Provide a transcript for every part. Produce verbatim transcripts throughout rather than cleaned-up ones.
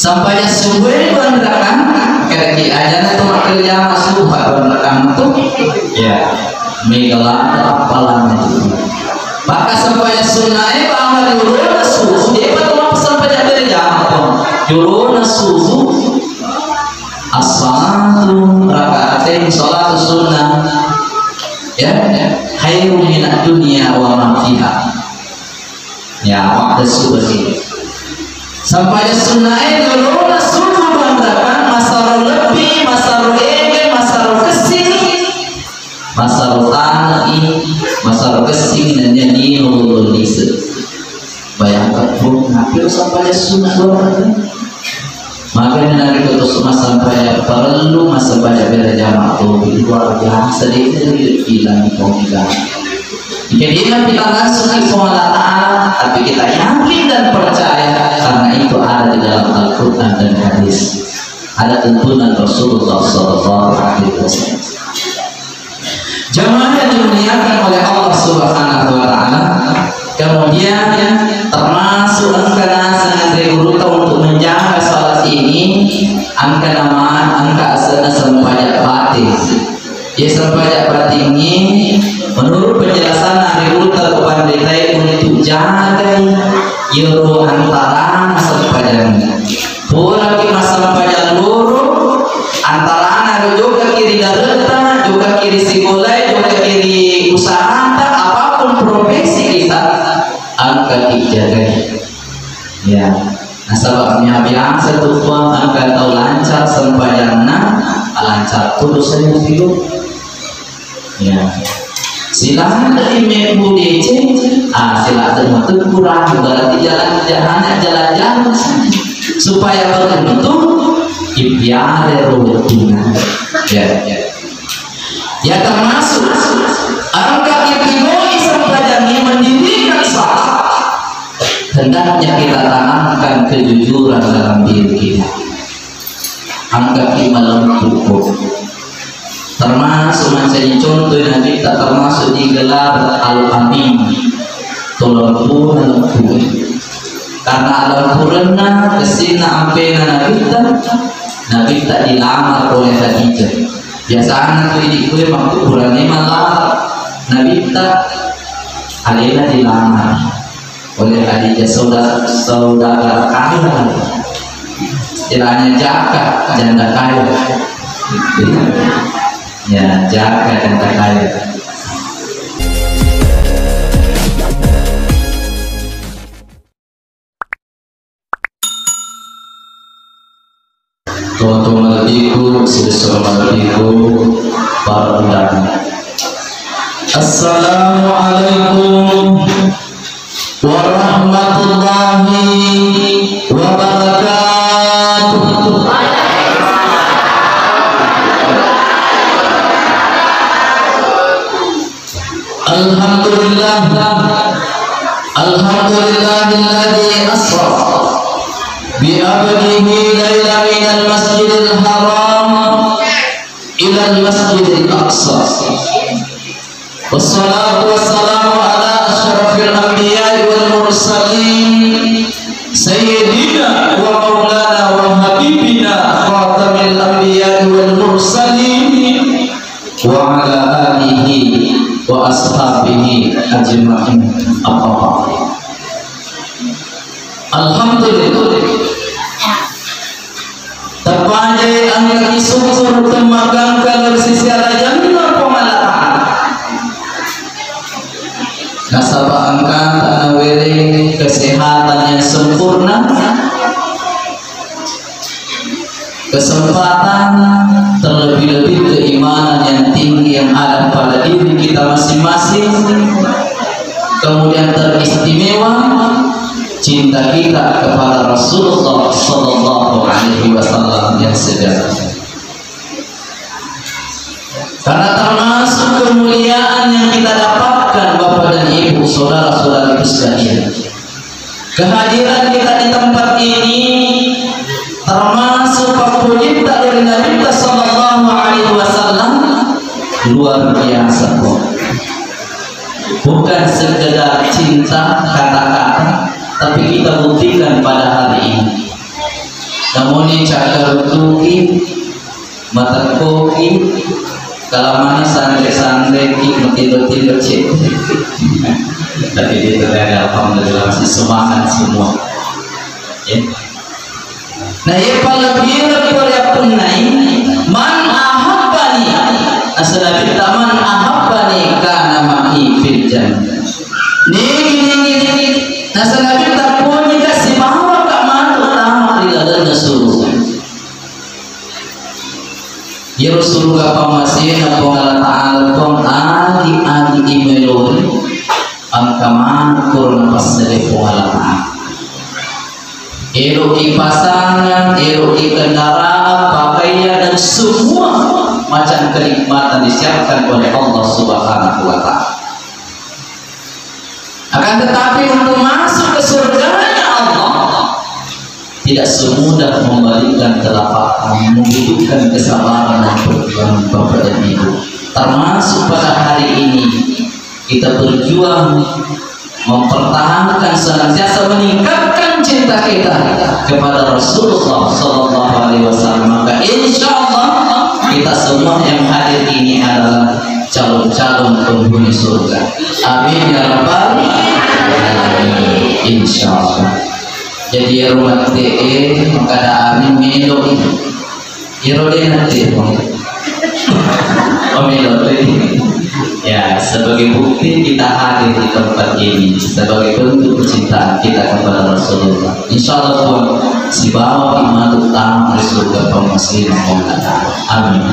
Sempajang subuh e dua rakaat, kada ki ajana tu makkeda jama subuh dua rakaat tu. Ya, mega lada appalang itu. Maka sempajang sunnah e bawang riulona subuh, depa tu mappasempajang berjama tu. Riulona subuh, as-salatu rakaatain, salatu sunnah. Ya, khairun minad dunya wa ma fiha. Ya, waktu subuh ini. Sempajang sunnah e riulona subuh dua rakaat, masaro lebbi, masaro ege, masaro kessing, masaro tanai, masaro kessing, nennia lino ulun lise. Bayangkan pun, hampir sempajang sunnah dua rakaat. Makanya narekko to massempajang parellu, massempajang berjamaah tu luar biasa, de' itu bilang di pemegah. Jika dia kita langsung ke Allah Ta'ala, tapi kita yakin dan percaya karena itu ada di dalam Al-Quran dan hadis. Ada tuntunan Rasulullah sallallahu alaihi wasallam. Jamaah yang dimuliakan oleh Allah Subhanahu wa Ta'ala, kemudian termasuk engka naseng anre gurutta untuk menjaga salat ini, engka nama, engka asenna sempajang bate. Iya sempajang bate ini, menurut penjelasan anre gurutta ko panritae, untuk jagai iyaro antarana sempajang. Puraki massempajang loro, antarana ro jokaki ri dare'ta, jokaki ri sikolae, jokaki ri usahata, apapun profesi kita, engkaki jagai. Ya, nasaba mia biasa tu puang engka tau lancar sempajanna, lancar tu dosana tiga. Ya. Silakan mebbu deceng, ah, silakan matu kurang, berarti jalan jahana, jalan-jalan saja. Supaya beruntung, ipiare rutina. Ya, ya. Ya, termasuk engka ipigoi sempajangi mendirikan salat. Hendaknya kita tanamkan kejujuran dalam diri kita. Engkaki malempu. Termasuk mancaji contoh Nabitta, termasuk digelar Al-Amin. Tolong pun lempu. Karena alempurenna, kessinna, ampena Nabitta, Nabitta dilamar oleh Khadijah. Biasana tu idi kue makkuburanna malamar Nabitta, alena dilamar oleh Khadijah, sauda-, saudagar kaya. Istilahnya jaka, janda kaya. Ya, jaka, janda kaya. Tomatoa malebbiku, siswa malebbiku, para undangan. Assalamualaikum warahmatullahi wabarakatuh. Alhamdulillah. Alhamdulillahilladzi asra bi abdihi lailan minal masjidil haram ilal masjidil aqsa. Wassalatu wassalamu ala asyrafil anbiya'i wal mursalin, sayyidina wa maulana wa habibina khatamil anbiya'i wal mursalin, wa ala alihi wa ashabihi ajma'in, amma ba'd. Alhamdulillah. Tapajai engkaki syukur temmakkangka ri sisi arajanna Puang Allah Ta'ala. Nasaba engkata nawereng kesehatan yang sempurna, kesempatan, terlebih-lebih keimanan yang tinggi yang ada pada diri kita masing-masing, kemudian teristimewa cinta kita kepada Rasulullah Sallallahu Alaihi Wasallam yang sejati. Karena termasuk kemuliaan yang kita dapatkan, Bapak dan Ibu, saudara-saudariku sekalian, kehadiran kita di tempat ini termasuk pappojitta dari Nabi kita Sallallahu Alaihi Wasallam luar biasa, kok. Bukan sekedar cinta kata-kata, tapi kita buktikan pada hari ini. Cakkaruttuki, matekkoki, kalamani sanre-sanreki, matinro-tinro cek. Tapi itu tadi alhamdulillah masih semangat semua. Ya. Nah, iya palebbireng pole appunnai, "Man ahabbani." Nasaba Nabitta, "Man ahabbani kana ma'i fil jannah." Nigi-nigi, nasaba Nabitta, "Pojika sibawaka matu tama ri lalenna suruga." Iyaro suruga pammasena Puang Allah Ta'ala, Puang, agi-agi imeloi, engka maneng koro napassadai Puang Allah Ta'ala. Eloki pasangan, eloki kendaraan, pakaian, dan semua macam kenikmatan disiapkan oleh Allah Subhanahu wa Ta'ala. Akan tetapi, untuk masuk ke surganya Allah, tidak semudah membalikkan telapak tangan, membutuhkan kesabaran dan perjuangan Bapak dan Ibu. Termasuk pada hari ini, kita berjuang mempertahankan, senantiasa meningkatkan cinta kita kepada Rasulullah Sallallahu Alaihi Wasallam. Maka insya Allah, kita semua yang hadir ini adalah calon-calon penghuni surga. Amin ya rabbal alamin. Insya Allah. Jadi, ero matte'e makkada amin, melo i. Ero de' natte, Puang. Oh, melo i. Ya, sebagai bukti kita hadir di tempat ini, sebagai bentuk kecintaan kita kepada Rasulullah. Insya Allah, Puang, sibawa matu tama ri surga pammasena Puang Allah Ta'ala. Amin.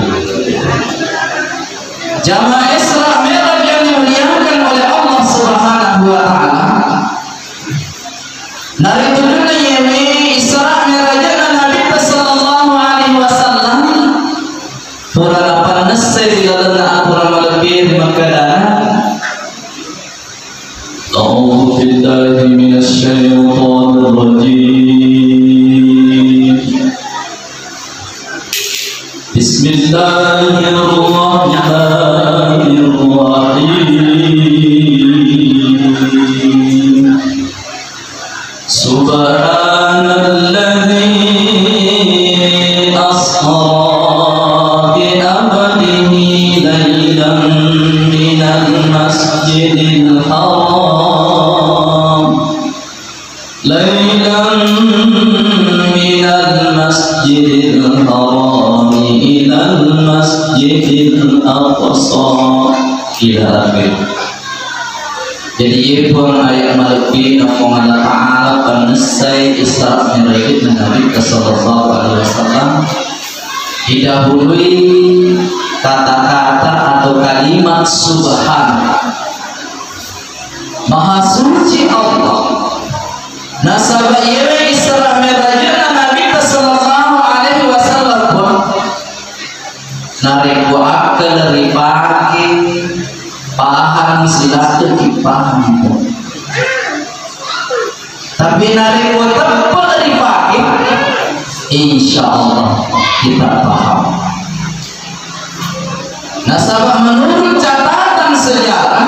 Jamaah Isra Mi'raj yang dimuliakan oleh Allah Subhanahu wa Ta'ala, naritujunna iyawe Isra Mi'rajna Nabitta sallallahu alaihi wasallam, pura napannessai ri lalenna akorang malebbi ri makkedana, أعوذ بالله من الشيطان الرجيم. بسم الله الرحمن الرحيم. سبحان الذي أسرى بعبده ليلا من المسجد الحرام، ليلا من المسجد الحرام إلى المسجد الأقصى إلى آخره. Jadi, iye Puang, ayat malebbina Puang Allah Ta'ala pannessai Isra Mi'rajna Nabitta sallallahu alaihi wasallam didahului kata-kata atau kalimat subhan. Maha suci Allah. Nasaba iyawe Isra Mi'rajna Nabitta sallallahu alaihi wasallam, Puang, narekko akkaleng ripake, pahang silatteki pahang, Puang. Tapi narekko teppe' ripake, insya Allah kita paham. Nasaba menurut catatan sejarah,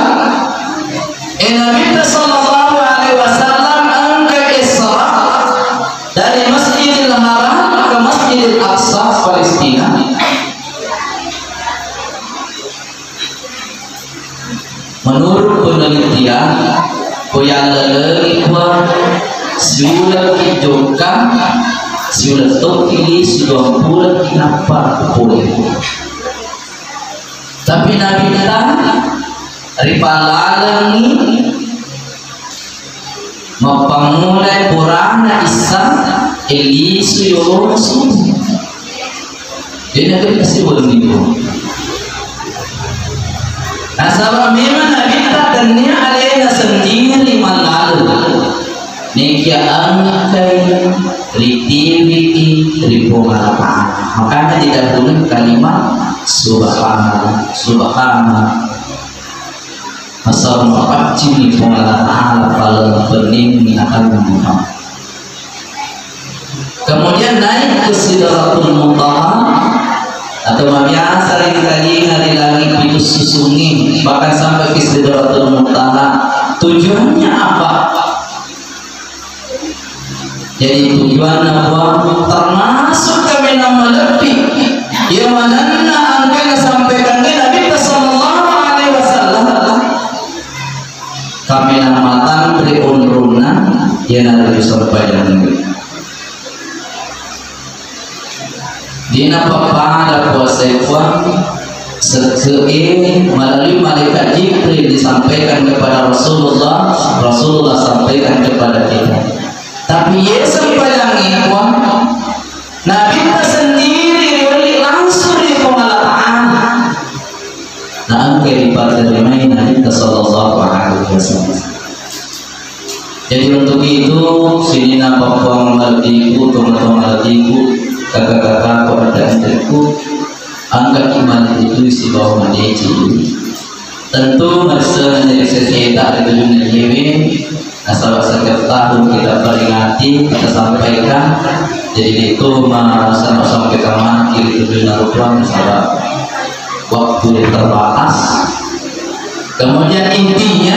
eh, Nabitta sallallahu alaihi wasallam engka Isra dari Masjidil Haram ke Masjidil Aqsa, Palestina. Menurut penelitian, ko yallalengi kua siulekki jokka, siuleng tokki lisu duampulekki nappa pole. Tapi Nabitta ripalalengi mappammulai purana Isya, eh, lisu yolona subuh. Jadi, Nabi pasti boleh nipu. Nasaba memang Nabitta tennia alena sendiri mallaleng. Nekia engkai ritiwiki ri Puang Allah Ta'ala. Makanya didahului kalimat subhanallah, subhanallah. Asal mapaccingi Puang Allah Ta'ala paling penting akan Muhammad. Kemudian naik ke Sidratul Muntaha atau biasa ri tadina ri langit pitu susungi, bahkan sampai ke Sidratul Muntaha. Tujuannya apa? Jadi tujuanna Puang termasuk Narutu sempajang. Dina pappada puasa puang sekke'e melalui malaikat Jibril disampaikan kepada Rasulullah, Rasulullah sampaikan kepada kita. Tapi ye sempajangnge puang, Nabitta sendiri riwelli langsung ri Puang Allah Ta'ala. Na engka ripaterimai Nabitta sallallahu alaihi wasallam. Jadi untuk itu, sininna pappuang malebbiku, tomatoa malebbiku, kakak-kakakku, adda-addaku, engkaki malebbi sibawa madeceng. Tentu marissenna jadi seseta ri tujunna iyewe, nasaba setiap tahun kita peringati, kita sampaikan. Jadi itu ma-, sama-sama kita maki ri tujunna rupa, nasaba waktu yang terbatas. Kemudian intinya,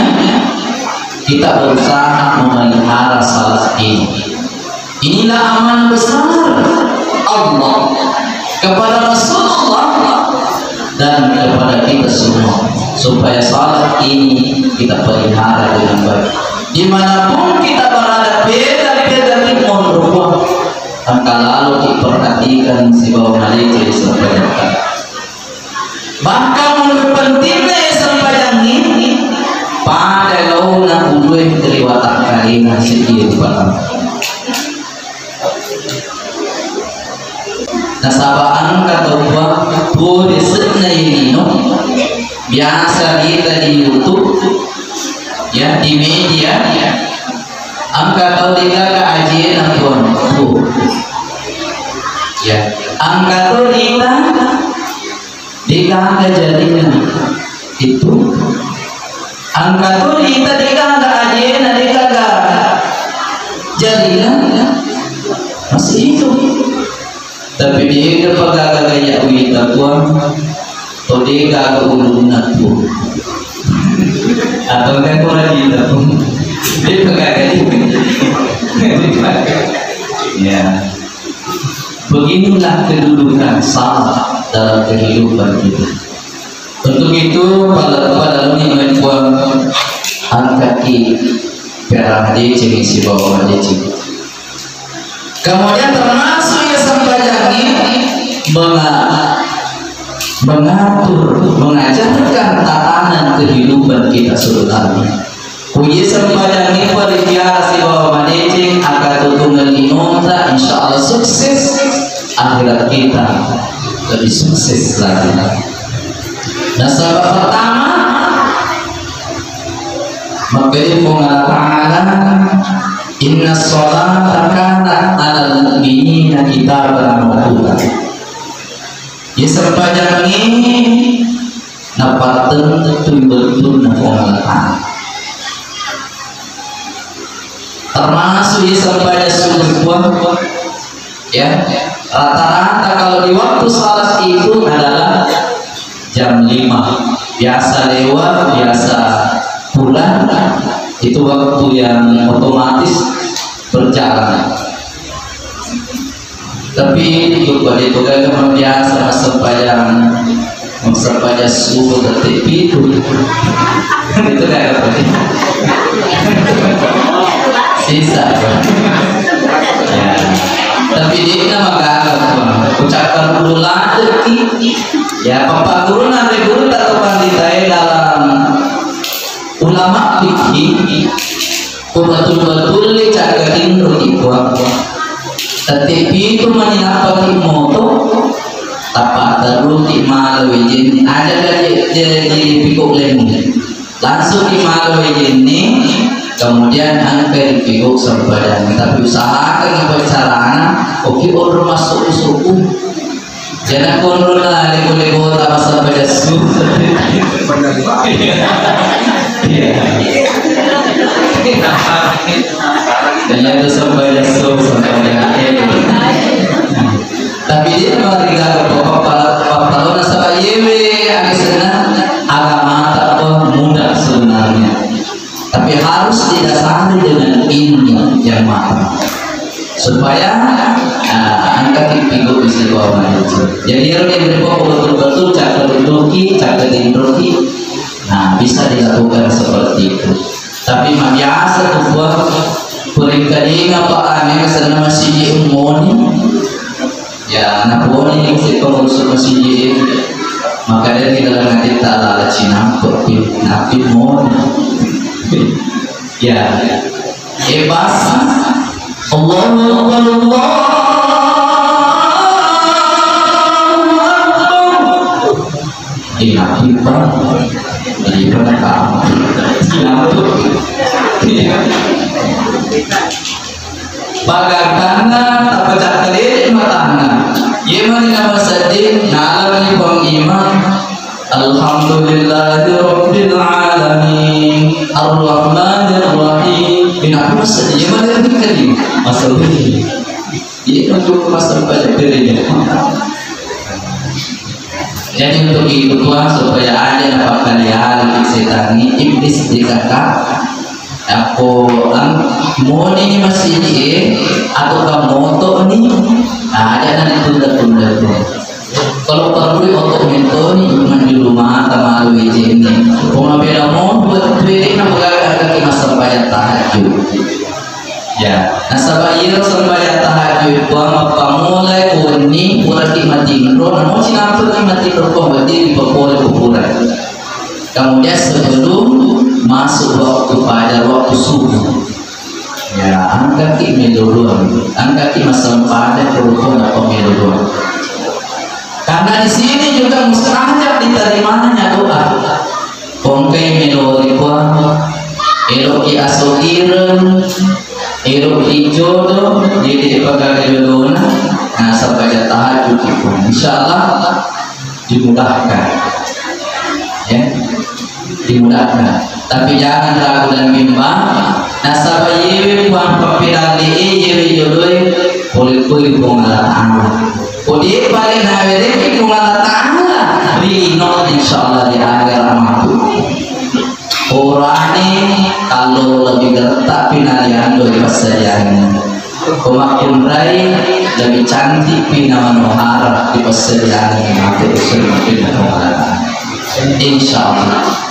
kita berusaha memelihara salat ini. Inilah amanah besar Allah kepada Rasulullah dan kepada kita semua, supaya salat ini kita pelihara dengan baik. Dimanapun kita berada, beda-beda ki monro, engka lalo diperhatikan sibawa malaikat disampaikan. Bahkan lebih pentingnya ya sempajangnge, pada laona ulue ri watakkalena seddi rupa. Nasaba engka tau puang, tuo dese'na ilino, biasa rita di YouTube, ya, di media, ya. Engka tau degaga ajena puang, tuo. Ya, engka tau rita, degaga jalina itu. Engka to rita degaga ajena, degaga jalina, masih hidup. Tapi degaga pagaga gaya wita puang, to degaga ulunna tu. Atau enggak kurang kita pun. Dia pagaga. Ya. Beginilah kedudukan salat dalam kehidupan kita. Untuk itu, pada, pada luni main puang, angkaki piara madeceng sibawa madeceng. Kemudian termasuk ya sempajangnge menga-, mengatur, mengajarkan tatanan kehidupan kita sebenarnya. Ku iye sempajangnge paripiara sibawa madeceng, akkatutungeng linonta, insya Allah sukses akhirat kita, lebih sukses lagi. Nasaba pertama, makkeda Puang Allah Ta'ala, "Inna sholata kanat alal mu'minina kitaban mauquta." Iye sempajangnge napattentu wettunna Puang Allah Ta'ala. Termasuk ya sempajang subuh puang, ya. Rata-rata kalau di waktu salat itu adalah jam lima. Biasa lewat, biasa pulang, itu waktu yang otomatis berjalan. Tapi itu pada itu gaga membiasa massempajang, massempajang subuh detik pitu. Itu gaga pada. Sisa. Ya. Tapi dia nama gaga, ucapkan dulu lagi. Ya, papa guru nanti guru tak tahu pandita dalam ulama fikih. Ko betul-betul cakka tinro ki puang. Tette pitu mani nappa ki moto, tappa terru ki mala wejenne. Ada ka je, je, je piko lemu. Langsung ki mala wejenne, kemudian engka di piko sempadan. Tapi usahakan apa carana, oke, orang masuk suku. Jana konrona lego-lego tama sempajang subuh. Iya. Ternyata sempajang subuh, sempajang akhir. Tapi dia mari gaga papa-, papa-, papalona saba yewe, agi senang, agama tak apa mudah sebenarnya. Tapi harus didasari dengan ilmu yang matang. Supaya, nah, engka ki pigo bisa bawa maju. Jadi, ero yang betul-betul cakka duduki, cakka tinroki, nah, bisa dilakukan seperti itu. Tapi mabiasa tu buat Purikadinga pa ane senna masigi ummoni. Ya, naponi ni si pengurus masigi. Maka dari dalam hati tak lala cinampe pi, napi moni. Ya. Ebas. Allahu Akbar, Allahu Akbar. Inapipa, ipa nakam. Inatu. Pagakanna tapacakkalede matanna. Yemani nama seddi nalani pangima. Alhamdulillahi Rabbil Alamin. Arrahmanir Rahim. Inapipa seddi yemani kali. Masawi. Iya, untuk masampajang gereja. Jadi untuk itu, Tuang, supaya aja napakaliari setan ini, iblis di kakak. Aku ang moni ni masih di, atau kamu moto ni, aja nanti tunda-tunda tu. Kalau perlu untuk mentoni, manjulu mata malu izin ni. Pemabela mau buat kredit, nak beragak lagi masampajang tahajud. Ya, nasaba iyaro sembahyang tahajud e, Puang, mappammulai wenni, puraki matinro, namoci nampaki matinro, Puang, berarti ripapole kuburan. Kemudian sebelum masuk waktu fajar, waktu subuh. Ya, angkaki meloloan, angkaki massempajang, rukun apa meloloan. Karena di sini juga mustajab diterimanya doa. Pongkai melori, Puang, eloki asokireng, eloki jodo, jadi dipagaga jodona, nah, sampai tahajud, Puang. Insya Allah dimudahkan. Ya, dimudahkan. Tapi jangan ragu dan bimbang. Nasaba yewe Puang pappedalle e, yewe jodoe, pole-pole Puang Allah Ta'ala. Kodi pale nawereki Puang Allah Ta'ala, rino insyaallah di akhirat matu. Orane tallo lebih gertak pinaliando di passadianna. Ko makkunrai lebih cantik pi namanohara di passadianna matu. Insyaallah.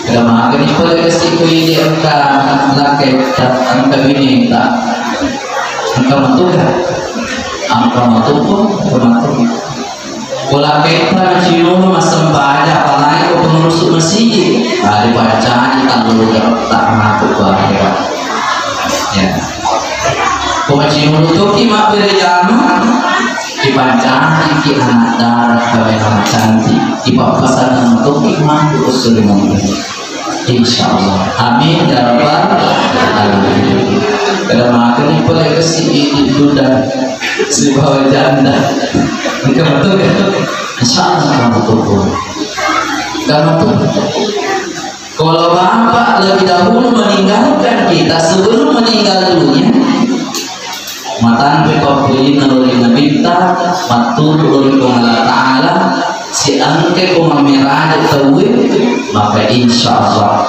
Kada magani pole kasi ko idi engka laketta, engka bineta. Engka matuga. Engka matuko, engka matuko. Ko laketta macinuru massempajang, apalagi ko pengurus masigi. Ah, dipancani tallu gertak matu ko akhirat. Ya. Ko macinuru toki mabbere jama, dipancani ki anak dara kaminang cantik, dipappasanna toki matu ko suri mangga. Insyaallah. Amin ya rabbal alamin. Kada magani pole kasi idi duda sibawa janda. Engka matu ya. Insyaallah kamu tuh. Kamu tuh. Kalau Bapak lebih dahulu meninggalkan kita sebelum meninggal dunia, matanre pappulinna ri Nabitta, matturu ri Puang Allah Ta'ala, siangke ko mammeraja tauwe, maka insya Allah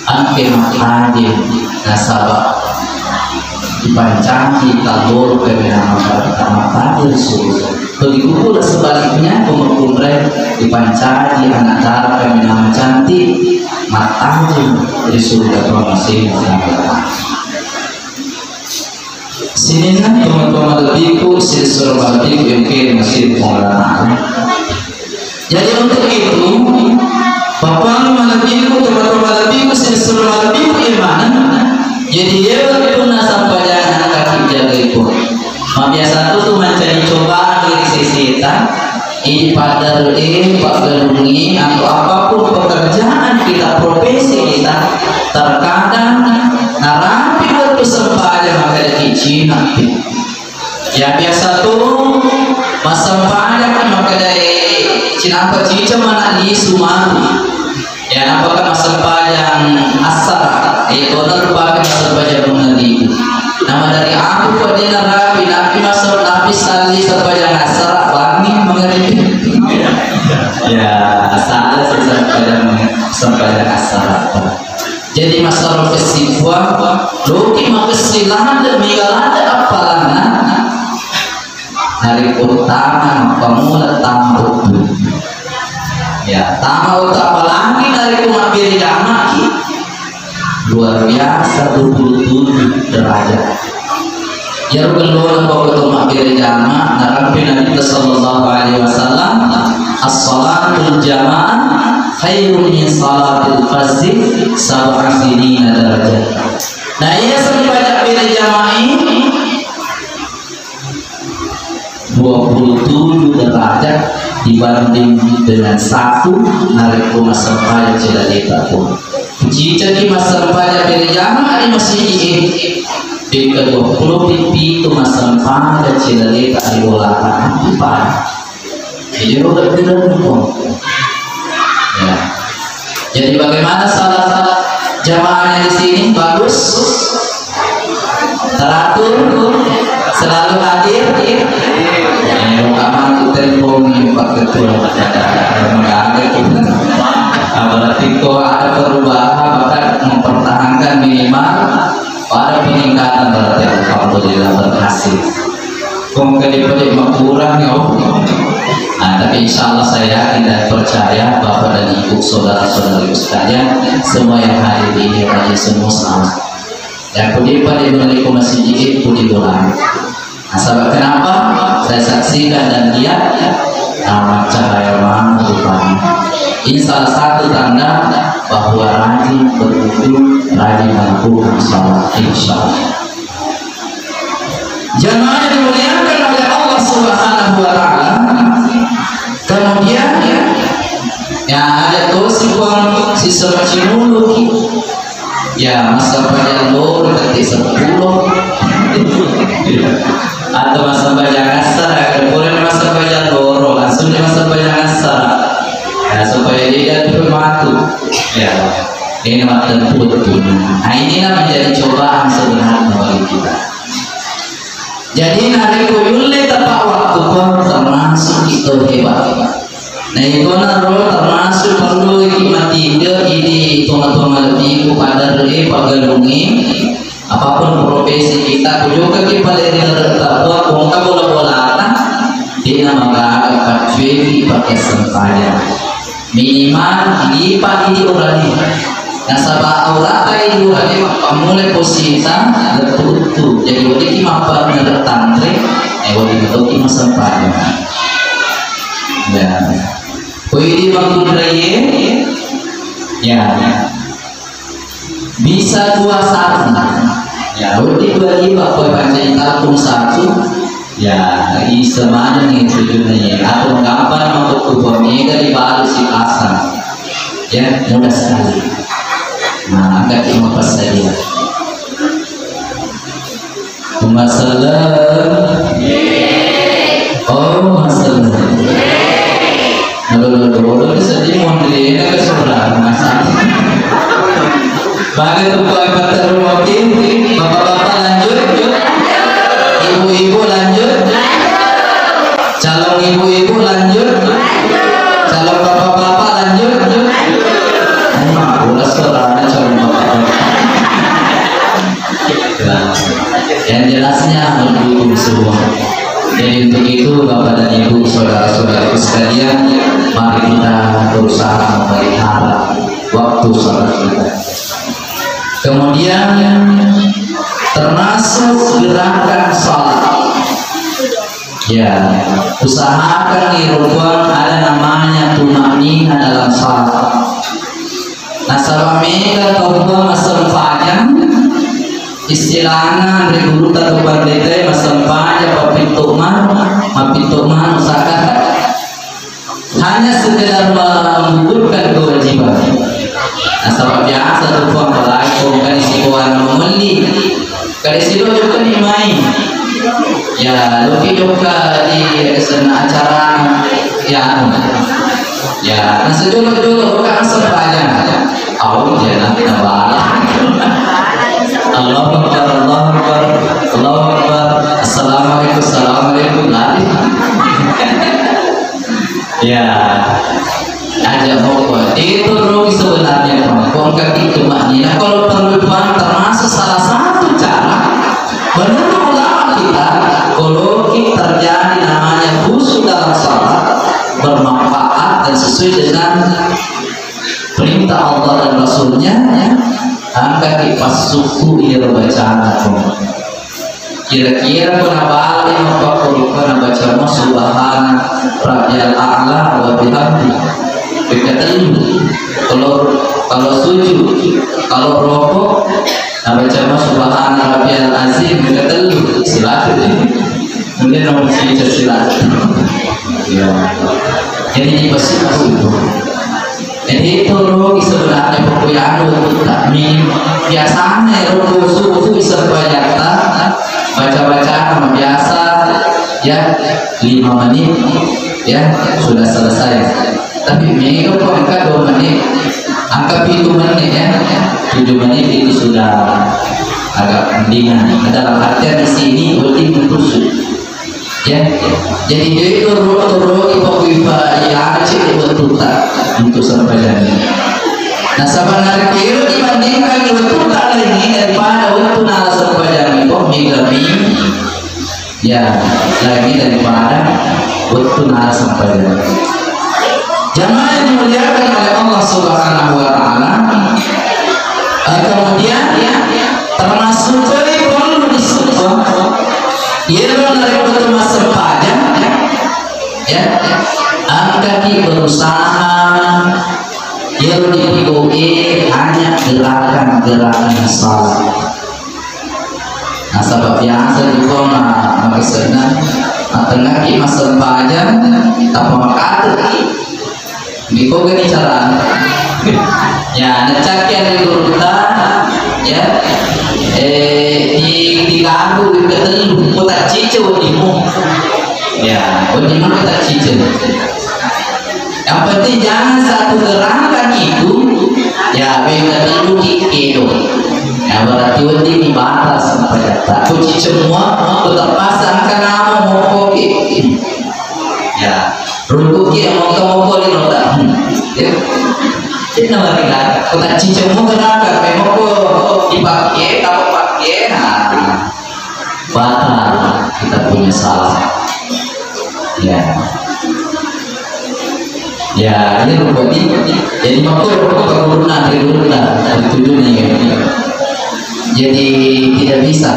angke mattajeng nasaba dipancaji talloro kaminang makkatama tadde ri suruga. Begitu pula sebaliknya, ko makkunrai dipancaji anak dara kaminang macantik, mattajeng ri suruga Puang masing-masing. Sininna tomatoa malebbiku, silessureng malebbiku, engkae masih Puang Allah Ta'ala. Jadi untuk itu, Bapak malebbiku, tomatoa malebbiku, silessureng malebbiku, iya maneng. Jadi iya punna sampajang kaki jaga itu. Mabiasa tu tu mancaji cobaan ri seseta, idi paddaru e, paggalungi, atau apapun pekerjaan kita, profesi kita, terkadang narapi waktu sempajang makkeda cina. Ya biasa tu massempajang makkeda cinampa cica mana lisu matu. Ya, nampaka massempajang assara, eh, kona rupake massempajang mangaribi. Nama dari aku kok dia narapi, napi masuk, napi salli sempajang assara, bangi mangaribi. Ya, asal sih sempajang, sempajang assara. Jadi masalah kesibuan, loki makessi lada, mega lada appalanna. Narekko tama, mappammula tama wettu. Ya, tama wettu, apalagi narekko mabbere jamaki. Luar biasa, dua puluh tujuh derajat. Iyaro gellona pokok to mabbere jama, narampe Nabi sallallahu alaihi wasallam, "As-salatul jamaah khairun min salatil fazzi sab'a sinina darajat." Nah, iya sempajang bere jamaah ini dua puluh tujuh derajat dibanding dengan satu narekko massempajang cedde leta pun. Cicaki massempajang berjamaah di masjid ini, dua puluh pitu massempajang cedde leta di bola. Jadi udah bilang kok. Ya. Jadi bagaimana salat jamaahnya di sini? Bagus? Teratur? Selalu hadir? Eh, utama untuk telepon nih, Pak Ketua. Enggak ada tuh. Nah, berarti kok ada perubahan, bahkan mempertahankan minimal ada peningkatan, berarti alhamdulillah berhasil. Kong kali pada makurang ya. Nah, tapi insya Allah saya yakin dan percaya Bapak dan Ibu, saudara-saudari sekalian, semua yang hadir ini rajin semua salat. Ya, pudi pada melalui masjid itu di bulan. Nah, sebab kenapa saya saksikan dan lihat, nah, cahaya mana rupanya. Ini salah satu tanda bahwa rajin berwudu, rajin melakukan salat, insya Allah. Jamaah yang dimuliakan oleh Allah Subhanahu wa Ta'ala, kemudian ya, ada tuh si Puang, si Semacinulu, ya, massempajang loro, ketik sepuluh, atau massempajang asar, ada boleh massempajang loro, langsung dia massempajang asar, ya, supaya dia tidak matu, ya. Ini mattentu betul. Nah, inilah menjadi cobaan sebenarnya bagi kita. Jadi, narekko yulle tepat waktu pun termasuk itu hebat. Nah, itu naro termasuk perlu iki matiga idi tonga-tonga lebih ku pada re paggalungi. Apapun profesi kita, kujoka ki pada ri lereng tapua, kongka bola-bolata, dena magaga kaccueki pakai sempajang. Minimal lipa idi urani. Nasaba aurata idi urani mappammula posita lettu-lettu. Jadi weddikki mappangngerang tanre, eh, wedding toki massempajang. Ya. Ko idi makkunraie, ya. Bisa dua satu. Ya, wedding dua lima, ko pancaji talpung satu. Ya, isa maneng itu dunia. Atau gampang untuk kubur mega dibalu si pasang. Ya, mudah sekali. Nah, angkat cuma pas saja. Masalah. Oh, masalah. Halo, halo, halo, sedih, mohon diri, ini kesurangan. Baga tu, Pak, Pak Terumoti, bapak-bapak lanjut, ibu-ibu lanjut, calon ibu-ibu lanjut, calon bapak-bapak lanjut. Ini mah, bola suaranya calon bapak-bapak. Nah, yang jelasnya mendukung semua. Jadi untuk itu, Bapak dan Ibu, saudara-saudaraku sekalian, mari kita berusaha memelihara waktu salat kita. Kemudian termasuk gerakan salat. Ya, usahakan di rumah ada namanya tumakninah dalam salat. Nasaba mega tau massempajang, istilahna ri gurutta tu pandita massempajang mapitto manu, mapitto manu saka hanya sekedar menggugurkan kewajiban. Nasaba biasa tu, apalagi ko engkani sikowana mamelli, kada sido jokka ni mai. Ya, loki jokka di senna acara, ya, anu. Ya, nasejolo-jolo ka sempajang. Au, ya, nanti nabala. Allahu Akbar, Allahu Akbar, Allahu Akbar. Assalamualaikum, assalamualaikum. Lari. Ya. Aja pokok. Itu rugi sebenarnya, Pak. Kongka itu maknanya. Kalau perlu, Pak, termasuk salah satu cara menurut ulama kita, kalau kita terjadi namanya khusyuk dalam salat, bermanfaat dan sesuai dengan perintah Allah dan Rasulnya, ya, angka Tapi passukku iyaro bacana ko. Kira-kira ko nabale mappakko rupa nabaca mo subhana rabbiyal a'la wa bihamdi. Pekka tellu. Kalau, kalau sujud, kalau rokok, nabaca mo subhana rabbiyal azim, pekka tellu. Silakan. Kemudian nomor sijil silakan. Ya. Jadi passukku itu. Jadi itu rugi sebenarnya buku anu takmin. Biasanya ruku subuh bisa baca, baca-baca sama biasa ya lima menit ya sudah selesai. Tapi mega kok angka dua menit, angka pitu menit ya, tujuh menit itu sudah agak mendingan. Dalam artian di sini wedding khusyuk. Ya, jadi itu ruang-ruang ipakui pa iya cek wettutta untuk sempajang. Nah, sabanna kiro dibandingkan wettutta lainnya daripada wettu nala sempajang itu mega mi, ya, lainnya daripada wettu nala sempajang. Jamaah yang dimuliakan oleh Allah Subhanahu wa Ta'ala, eh, kemudian termasuk perlu disupport iyaro narekko to massempajang, ya, engkaki berusaha iyaro dipigau'i hanya gerakan-gerakan salat. Nasaba biasa juga ma-, makessena, matengngaki massempajang, tappa makateki. Dikogani carana. Ya, nacakki anre gurutta, ya. Eh, di, digagu wikka tellu, ko taccice weddimmu. Ya, weddimmu ko taccice. Yang penting jangan satu gerakan itu, ya, wekka tellu dikkedo. Ya, berarti wedding batal sempajatta. Ko cicemmu, ko terpaksa engka namo mokkoki. Ya, rukuki yang mokko-mokko di nota. Hmm. Ya. Cina mereka, ko tacicemmu gerakan, memang ko dipakai, kamu pakai, nah. Batal kita punya salah. Ya. Ya, ini berarti jadi makanya berarti perkebunan di rumah itu dulu nih. Jadi tidak bisa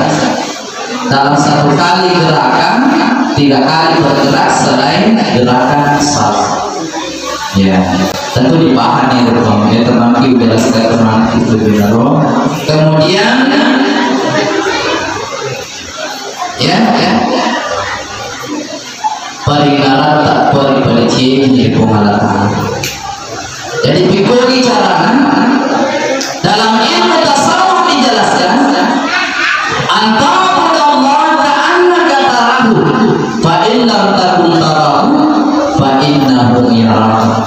dalam satu kali gerakan tiga kali bergerak selain gerakan salah. Ya, tentu dipahami ya, teman-teman, udah kita teman itu benar. Kemudian Ya, ya. Paringaratta, pari-, paricini ri Puang Allah Ta'ala. Jadi, pikkogi carana, dalam ilmu tasawuf dijelaskan, "An ta'budallaha ka'annaka tarahu, fa in lam takun tarahu, fa innahu yaraka."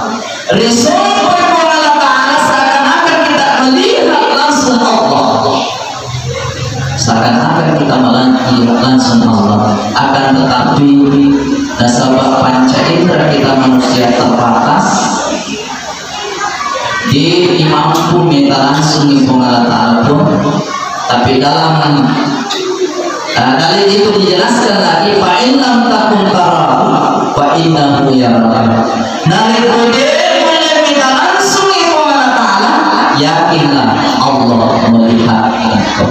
Ri sompoi Puang Allah Ta'ala seakan-akan kita melihat langsung Allah. Seakan-akan kita melihat langsung Allah. Akan tetapi, nasaba panca indera kita manusia terbatas, de' mampu mita langsung Puang Allah Ta'ala pun. Tapi dalam, eh, dalil itu dijelaskan lagi, "Fa in lam takun tarahu, fa innahu yaraka." Narekko de' mulle mita langsung Puang Allah Ta'ala, yakinlah Allah melihat engkau.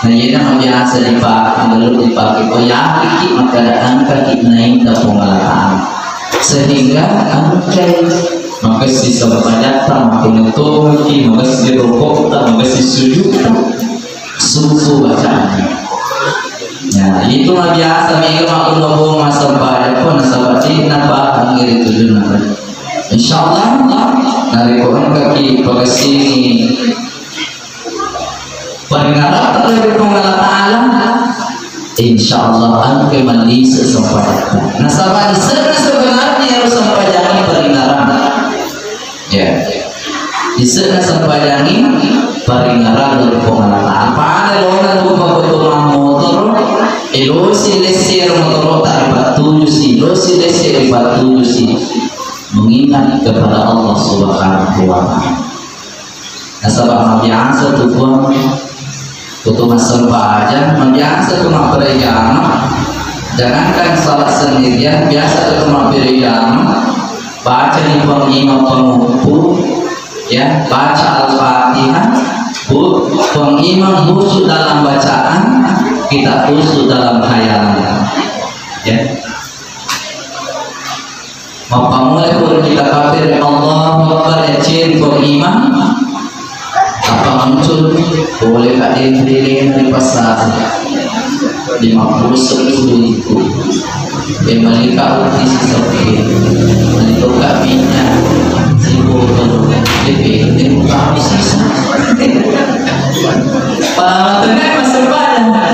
Nah, ini yang biasa dipakai, dulu dipakai. Oh, yakin ki, maka ada angka ki naik ke Puang Allah Ta'ala. Sehingga angkai makasih sama ternyata, makin itu ki, makasih rokok, makasih sujud. Susu bacaan. Nah, itu mah biasa mega makku nopo massempajang pun nasaba cinna pa angiri tujunna. Insyaallah, narekko engkaki pagasini paringaratta dari Puang Allah Ta'ala, insyaallah engka mallise sempajang. Nasaba isena sebenarnya harus sempajang paringarang. Ya. Ise'na sempajangi paringarang ri Puang Allah Ta'ala. Pada lona rupa petumang motoro, elosi lesse ro motoro ta ripattujusi, elosi lesse ripattujusi. Mengingat kepada Allah Subhanahu wa Ta'ala. Nasaba mabiasa tu Puang Kutu massempajang, mabiasa tu mapparejama. Jangankan salat sendirian, biasa tu mapparejama. Baca di Puang Imam Panguppu, ya, baca Al-Fatihah, Puang Imam khusyuk dalam bacaan, kita khusyuk dalam hayalan. Ya. Mappammula pura kita kafir, Allahu Akbar, ya, ciri Puang Imam. Apa muncul? Boleh ka dendrelena di pasar. Lima puluh sepuluh ribu. Pemali kau di sisa. Mali kau kak minyak. Seribu kalau. Tapi ini tahu sisa. Pada matanya masih banyak.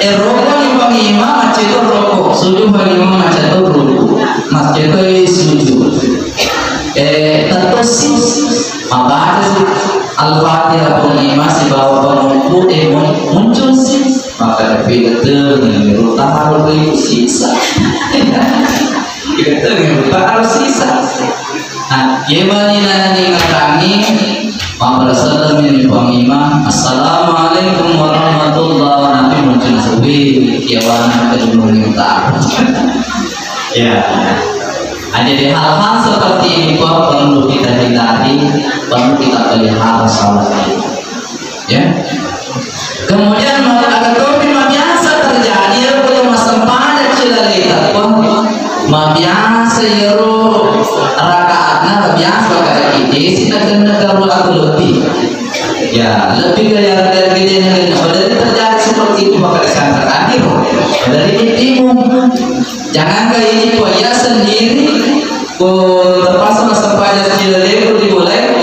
Eh, rokok ni Puang Imam, macet tu rokok. Sujud Puang Imam, macet tu rokok. Macet tu sujud. Eh, tentu sih. Maka ada sih. Al-Fatihah Puang Imam sibawa pemukul, eh, mun-, muncul sih. Maka tapi betul ni, taruh di sisa. Kita ni, taruh sisa. Nah, ye mani nani ngatangi, mabarasakan ni Puang Imam, "Assalamualaikum warahmatullah." Nanti muncul sepi, ya, wana kedua minta. Ya. Nah, jadi hal-hal seperti ini, Pak, perlu kita hindari, perlu kita pelihara salat. Ya. Kemudian, maka topi mabiasa terjadi, ya, kalau massempajang cilaleta, Pak, mabiasa yero rakaatna mabiasa kada kita sih, nak kena karu atau lebih. Ya, lebih dari harga gedenya, dan terjadi seperti itu, maka disangka hadir. Dari ini bingung. Jangankan ini, Pak, ya sendiri, ko terpaksa massempajang cilaleta dimulai,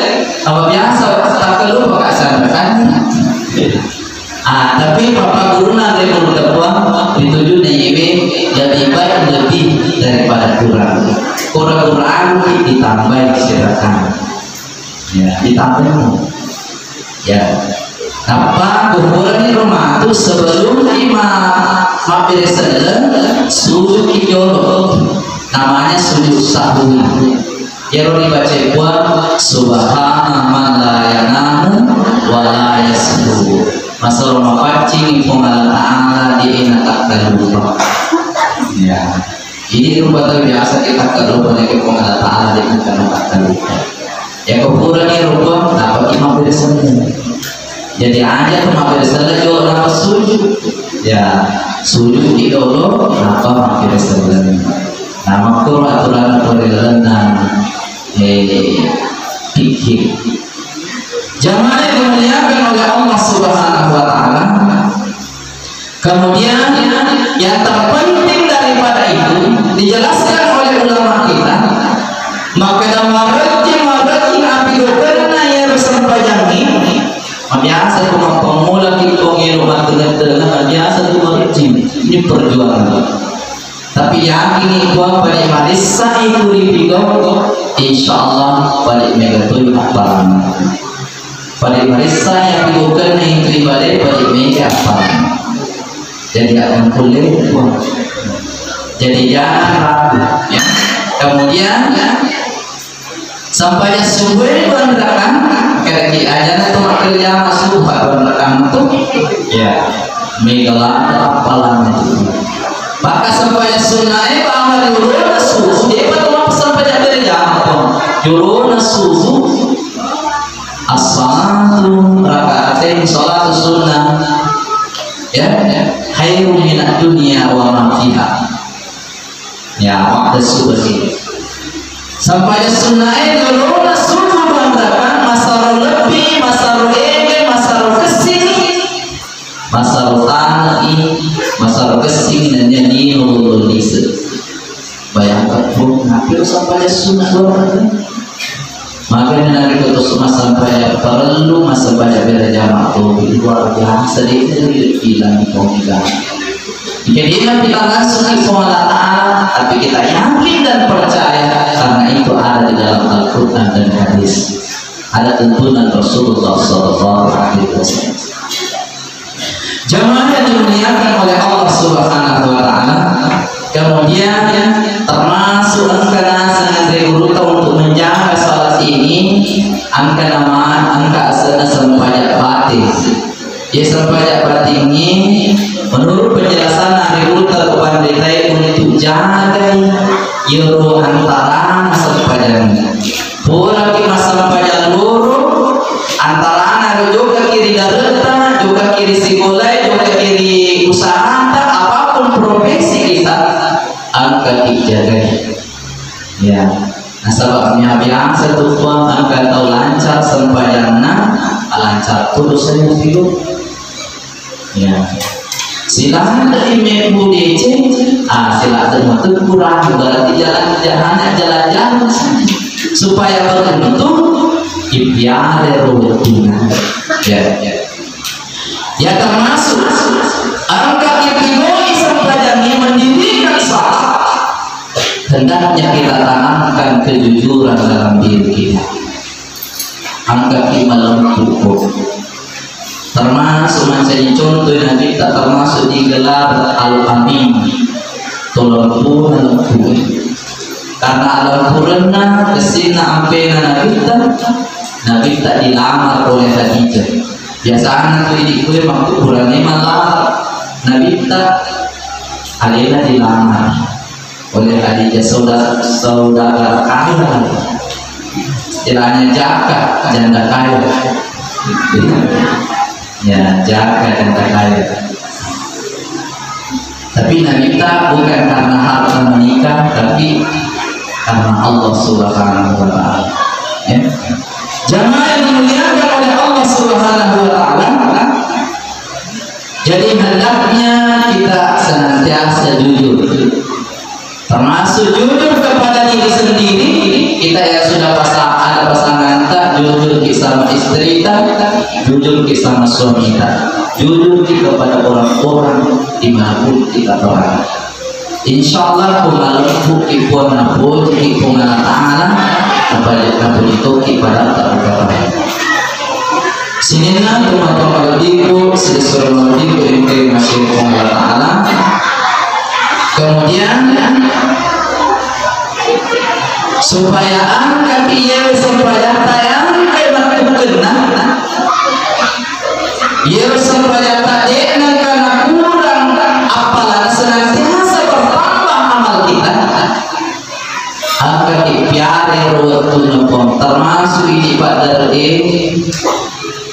apa biasa, tak kelupa, Kak, sana, kan? Ah, tapi pappaggurunna ri guru teppuang, ritujunna iyewe lebih baik lebih daripada kurang. Kurang-kurang ditambahi silakan. Ya, ditambahi. Ya. Tappa kukurangi rumah tu sebelum lima mabbere selleng, sujud ki jolo. Namanya sujud sahwi. Iyaro ribaca Puang, "Subhana man la yanamu wa la yashu." Masalah mapaccing Puang Allah Ta'ala, dia enak tak lupa. Ya. Ini rupa terbiasa kita kalau pada Puang Allah Ta'ala, dia enak tak lupa. Ya, kepurani rupa, dapat imam dari sana. Jadi aja tu mabbere selleng jolo nappa sujud. Ya, sujud ki dolo nappa mabbere selleng. Nah, makkoro aturan porilalenna, eh, fikih. Jamaah yang dimuliakan oleh Allah Subhanahu wa Ta'ala, kemudian yang terpenting daripada itu dijelaskan oleh ulama kita, maka marejjing, marejjing api dokenna ya sempajang ini. Mabiasa tu mappammula ki tongeng ro matengeng-tengeng, mabiasa tu marejjing. Ini perjuangan. Tapi yakin itu apa ni, marissa itu ripigau, insya Allah balik mega tu appalang. Pada marissa yang bukan itu ibadah, pada mega appalang. Jadi akan kulit. Jadi jangan ragu, ya. Kemudian, ya, Sempajang subuh dua rakaat, kada ki ajana tu makkeda jama subuh dua rakaat tu. Ya, mega ladde appalang tu. Maka sempajang sunnae bawang riulona subuh, depa tu mappasempajang berjamaah tu. Riulona subuh, as-salatu rakaatain, salatu sunnah. Ya, ya. Khairum minad dunya wa ma fiha. Ya, waktu subuh sih. Sempajang sunnae riulona subuh dua rakaat, masaro lebbi, masaro ege, masaro kessing, masaro tanai, masaro kessing, nennia lino lolise. Bayangkan pun, hampir sempajang sunnah dua rakaat. Makanya narekko to massempajang parellu, massempajang berjamaah tu luar biasa deh, bilang di pemula. Jika dia kita langsung ke Allah Ta'ala, tapi kita yakin dan percaya karena itu ada di dalam Al-Quran dan hadis. Ada tuntunan Rasulullah Sallallahu Alaihi Wasallam. Jamaah yang dimuliakan oleh Allah Subhanahu wa Ta'ala, kemudian termasuk engka naseng anre guruta untuk menjaga salat ini, engka nama, engka asenna sempajang batin. Ya, sempajang batin ini, menurut penjelasan anre guruta, kepada kita untuk jagai yero antarana sempajang. Puraki massempajang loro, antarana ro jokka Jagai. Ya. Nasaba' mia biasa tu Puang engka tau lancar sempajanna, lancar tu dosana tilu. Ya. Silakan mebbu deceng, ah, silakan matu kurang, berarti jalan jahannya jalan-jalan saja. Supaya beruntung, ipiare ruwetina. Ya, ya. Ya, termasuk engka ipigau'i sempajangnge mendirikan salat. Hendaknya kita tanamkan kejujuran dalam diri kita. Engkaki malempu. Termasuk mancaji contoh Nabitta, termasuk digelar Al-Amin. Tolong pun lempu. Karena alempurenna kessinna ampena Nabitta, Nabitta dilamar oleh Khadijah. Biasana tu idi kue makkukurangnge malamar. Nabitta alena dilamar oleh Khadijah, sauda-, saudagar kaya. Istilahnya jaka, janda kaya. Ya, jaka, janda kaya. Tapi Nabitta bukan karena harta menikah, tapi karena Allah Subhanahu wa Ta'ala. Ya. Jamaah yang dimuliakan oleh Allah Subhanahu wa Ta'ala, jadi hendaknya kita senantiasa jujur. Termasuk jujur kepada diri sendiri, kita yang sudah pasa-, ada pasangan, tak jujur ki sama istri, tak jujur ki sama suami, tak jujur ki kepada orang-orang dimanapun kita berada. Insya Allah, ku malempu ki Puang, napuji ki Puang Allah Ta'ala, napuji, napuji toki pada tak. Sininna tomatoa malebbiku, silessureng malebbiku engkae masih Puang Allah Ta'ala. Kemudian, supaya engka ki iye sempajatta engkae mattukkenna, iye sempajatta de'na engka nakurang appalana, senantiasa bertambah amal kita. Engkaki piara ero wettunna Puang, termasuk idi paddaree,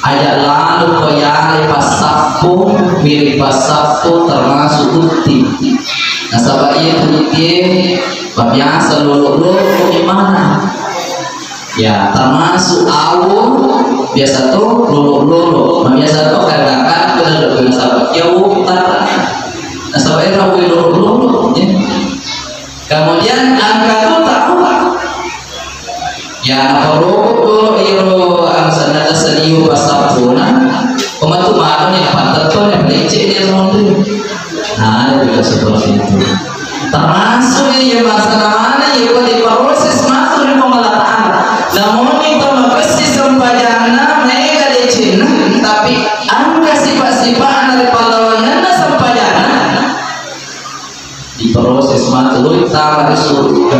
aja lalo ko yale passappo, wiring passappo, termasuk utti. Nasaba iya uttie mabiasa lolo-lolo ko imana. Ya, termasuk awo biasa to lolo-lolo. Mabiasa to kadang-kadang kada nasaba iya utara. Nasaba era lolo-lolo, ya. Kemudian engka tu tau, ya, naparoko dolo iro angsanna saliu passappona, pematu maneng yang pattetto yang lecce dia monri. Nah, ada juga seperti itu. Termasuk yang masa mana yang diproses masuk di Puang Allah Ta'ala. Namun itu makasih sempajanna mega decenna, tapi engka sifat-sifatna di pallawanganna sempajanna. Diproses matu, loi tama ri suruga.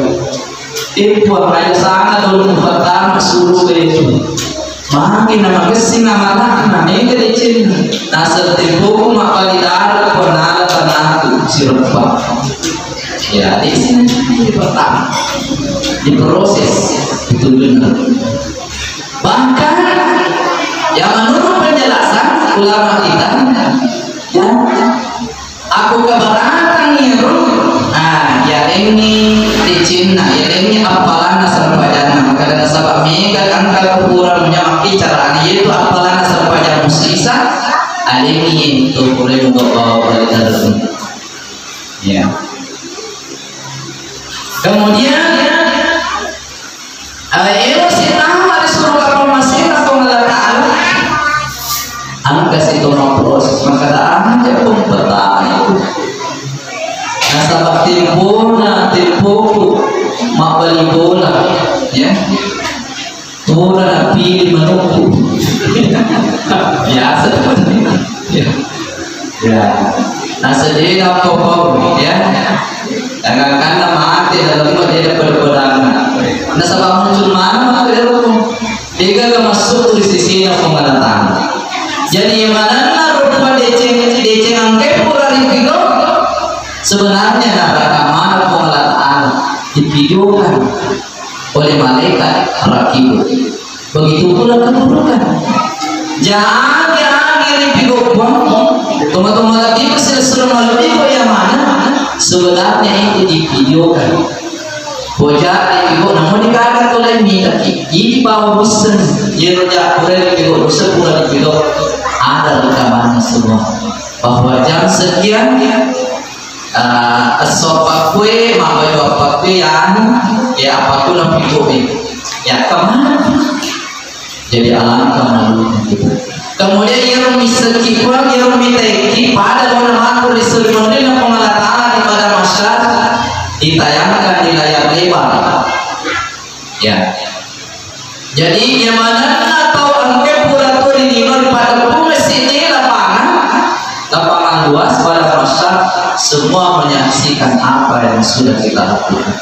Eh, Puang, aja sana dulu pertama suruga itu. Makin nama kessing amalakna, mega decenna. Naseng tempoku mappali dara, Puang, nala tanaku sireppa. Ya, di sini pertama. Diproses, itu benar. Bahkan, ya, menurut penjelasan ulama kita, ya, aku keberatan iro, ah, yalengngi decenna, yalengngi appalanna sempajanna. Makkeda nasaba mega engka kuburan menyamakki carana, yaitu appalanna sempajang musisa, alengngi itu boleh membawa balik. Ya. Kemudian, eh, ero sitama ri suruga pammasena Puang Allah Ta'ala, engka situ mapproses, makkeda aja pun pertama itu. Nasaba tempona, tempoku mabbali bola, ya. Pura napilih manukku. Biasa. Ya. Ya. Naseng de' napau-pau, ya. Dagang-dagang mate dalam rumah dia dapat pedangan. Nasaba muncul mana maka dia rukun. De'gaga masuk di sisi Puang Allah Ta'ala. Jadi, manenna rupa deceng, deceng engkae pura ripigau. Sebenarnya naraka mana Puang Allah Ta'ala dipidukan oleh malaikat Rakibut. Begitu pula keburukan. Jangan, jangan dipigau Puang. Toma-toma lagi silessureng malebbiku iya maneng. Sebenarnya itu divideokan. Pojak dipigo, namun dikagak tu lain mitaki. Ini bawa busen, jero jak pura dipigo, busen pura dipigo. Ada rekamannya semua. Bahwa jam sekian, eh, esso apa kue, mabaju apa kue, ya anu, ya apa kue napigo eh. Ya kemana? Jadi alangkah malunya kita. Kemudian iyaro missekki puang, iyaro mitaiki pada laona matu ri suri monrinna Puang Allah Ta'ala di padang mahsyar, ditayangkan di layar lebar. Ya. Jadi, nyamananna tau engka pura tu ri lino ri padang pura siddi lapangan, lapangan luas padang mahsyar, semua menyaksikan apa yang sudah kita lakukan.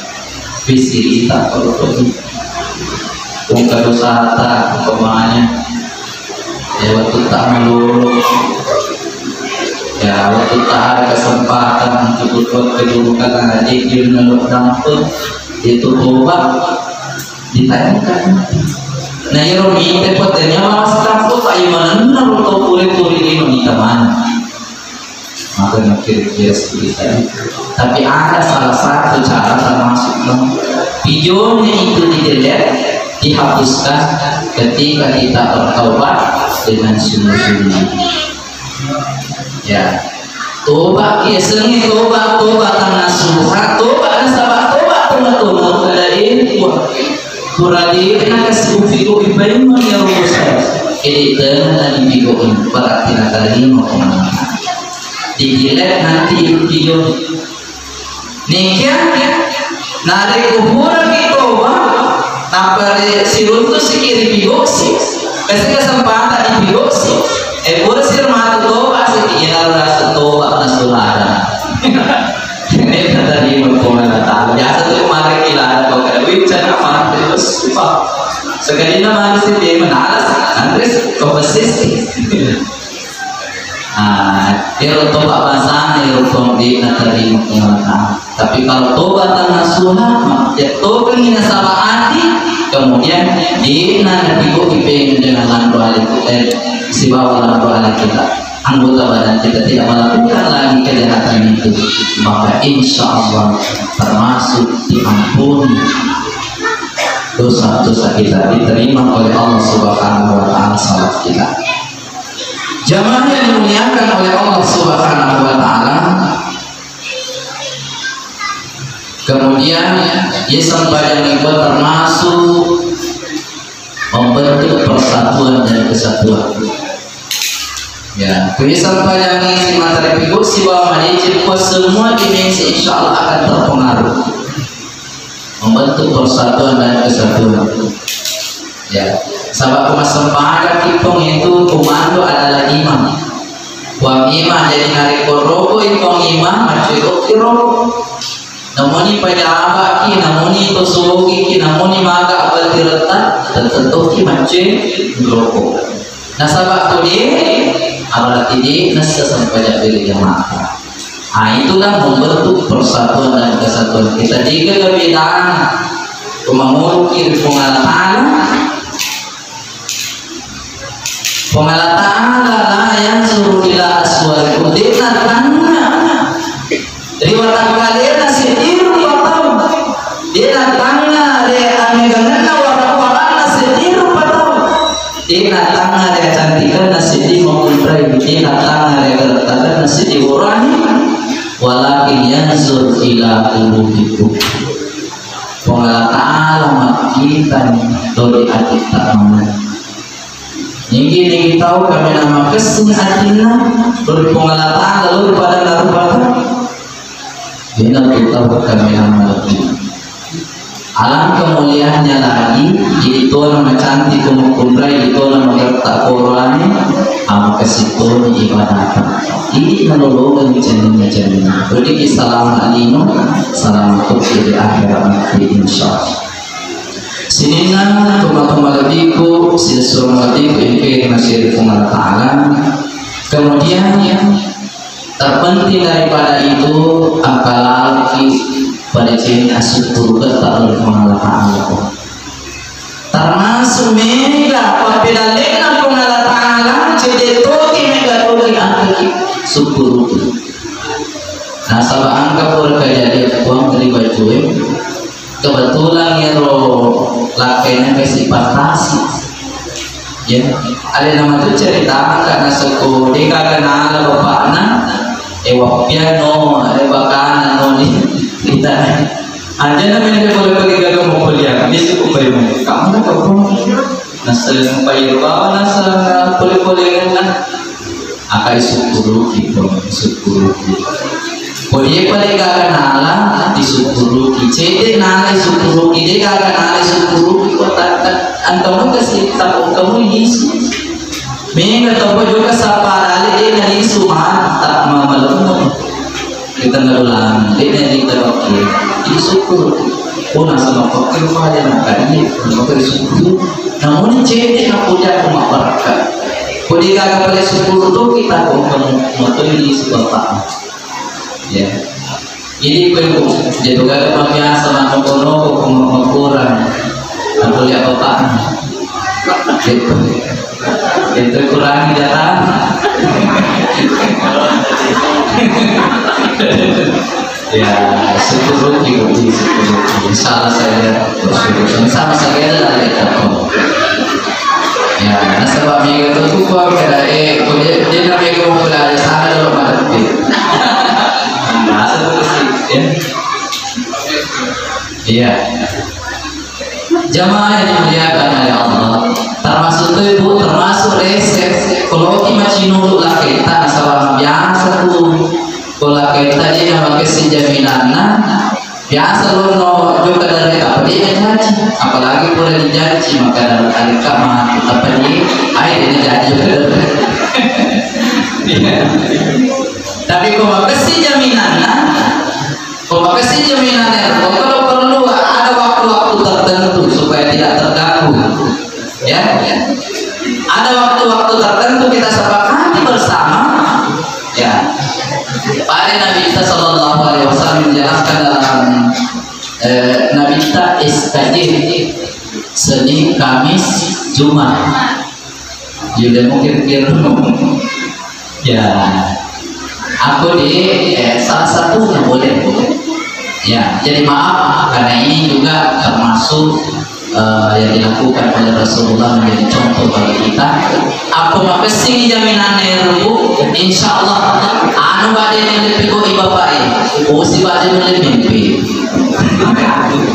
Pisirita kalau pergi. Wong kadosata umpamanya. Ya, waktu tak melulu. Ya, waktu tak ada kesempatan untuk berbuat keburukan, adik dia meluk dampur, itu tobat. Ditayangkan. Nah, iyaro mite potenya malas takut, ayo manenna ro tau pura tu ri lino mita mana. Maka mikir-mikir sedikit tadi. Tapi ada salah satu cara termasuk pijone itu didelete, dihapuskan ketika kita bertaubat dengan sungguh-sungguh. Ya. Toba, ya, sengi toba, toba tanasuha, toba nasaba toba tona-tona, kada iri kuah. Pura de' nakasipigo ipaimeng iyaro dosa. Ede tena nadipigo'i, berarti natarima Puang Allah. Di-delete nanti itu video. Nikia, narekko puraki toba, nappa siruntu siki ripigosi. Kasi kesempatan dipigosi. Eh, pura sir matu toba siki, iya rasa toba nasuha. Ini tadi Puang Allah Ta'ala. Biasa tu kemarin kita ada kau kada wincana mati terus. Sekalina manusia dia menaras, nanti kau persis. Ah, ero toba bangsana ero tong de' natarima Puang Allah Ta'ala. Tapi kalau toba tanasuha, ma-, ya toba ni nasaba ati, kemudian de' na natigo ipeng dengan lanro ale, eh, sibawa lanro ale kita. Anggota badan kita tidak melakukan lagi kejahatan itu, maka insya Allah termasuk diampuni dosa-dosa kita, diterima oleh Allah Subhanahu wa Ta'ala salat kita. Jamaah yang dimuliakan oleh Allah Subhanahu wa Ta'ala, kemudian, ya, sempajang itu termasuk membentuk persatuan dan kesatuan. Ya, kui sempajang ini materi pigo sibawa madeceng, kuat semua dimensi insya Allah akan terpengaruh. Membentuk persatuan dan kesatuan. Ya, sabab pemassempajang itu komando adalah imam. Puang imam, jadi narekko roko i puang imam, maccero ki roko. Namuni pejabat ki, namuni to sogi ki, namuni maga abal tiretta, tettetto ki maccero roko. Nasaba ko de, berarti de nassa sempajang berjamaah. Ah, itulah membentuk persatuan dan kesatuan kita. Jika kebedaan, kemanguluki Puang Allah Ta'ala, Puang Allah Ta'ala la yanzuru ila aswarikum, de natangnga ri watakkalena seddi rupa tau. De natangnga ri amegangenna wara-waranna seddi rupa tau. De natangnga ri acantikenna seddi makkunrai. De natangnga ri agarattakenna seddi worani. Walakin yanzur ila qulubikum. Puang Allah Ta'ala makkitani lao ri atitta maneng. Nigi-nigi tau kaminang makessing atinna lao ri Puang Allah Ta'ala, lao ri padanna rupa tau. Dena tu tau kaminang malebbi. Alangkah mulianya lagi, idi tona macantik ko makkunrai, idi tona magetta ko oroane, amakessing toni ibadata. Idi nalolongeng cenninna-cenninna. Weddikki salama lino, salama tokki ri akhirat nanti, insya Allah. Sininna tomatoa malebbiku, silessureng malebbiku engkae ri masiri Puang Allah Ta'ala. Kemudian, terpenting daripada itu, engka lalaki padecengi asukkuruketta ri Puang Allah Ta'ala. Termasuk mega pappedallenna Puang Allah Ta'ala, cedde toki mega toki engkaki sukkuruki. Nasaba engka pura Kebetulan ero lakkainna kasi patasi. Ya, ada nama tu cerita karena seko deka kenal bapakna, eh, wapiano, eh, bakana no di, di tanah. Aja na mende boleh pergi ke kamu kuliah, di suku Pariaman. Kamu nak apa? Naseng pairo bawang naseng pole-polengenna. Aka isukkuruki, pole isukkuruki. Pole pale gaga nala, isukkuruki. Cede nala isukkuruki, de gaga nala isukkuruki. Ko ta-, ta-, antong kasi tako kamu lisu. Mega topo juga saparale de na lisu mata mamalemu. Kita ngalulang, de' na rita waktu. Jadi syukur. Oh, nasaba pakkiro pada na kadi, maka syukur. Namun cete na puja aku mabaraka. Kodi gaga pale syukur tu kita kok mau tulis bapak. Ya. Jadi perlu. Jadi gaga biasa maka kono kok mau kurang. Aku lihat bapak. Gitu. Itu kurangi jatah. Ya, syukur ibu, syukur. Salah saya bersyukur. Sama saya ada lagi apa? Ya, nasaba mega tu kupa kada eh, dia dia nak mega mau kada sana dalam mati. Nah, satu sih, ya. Iya. Jamaah yang dimuliakan oleh Allah, termasuk tu ibu, termasuk resep, kalau kita macinulu laketa, nasaba biasa tu, kalau laketa dia yang pakai si jaminanna, biasa lo no juga dari apa dia janji, apalagi pura dijanji, maka dari kali kama, tapi dia, ai dia janji juga dari. Iya. Tapi kalau pakai si jaminanna, Pemekasi jaminannya, kalau perlu ada waktu-waktu tertentu supaya tidak terganggu. Ya, ada waktu-waktu tertentu kita sepakati bersama. Ya, pada Nabi kita Sallallahu Alaihi Wasallam menjelaskan dalam eh, Nabi kita istajir Senin, Kamis, Jumat. Yaudah, mungkin kira. Ya, aku di eh, salah satunya boleh. Ya, jadi maaf karena ini juga termasuk eh, yang dilakukan oleh Rasulullah menjadi contoh bagi kita. Apa makessing jaminannya ya Rabu? Insya Allah, anu bade yang lebih kok ibapai. Usi bade yang lebih mimpi.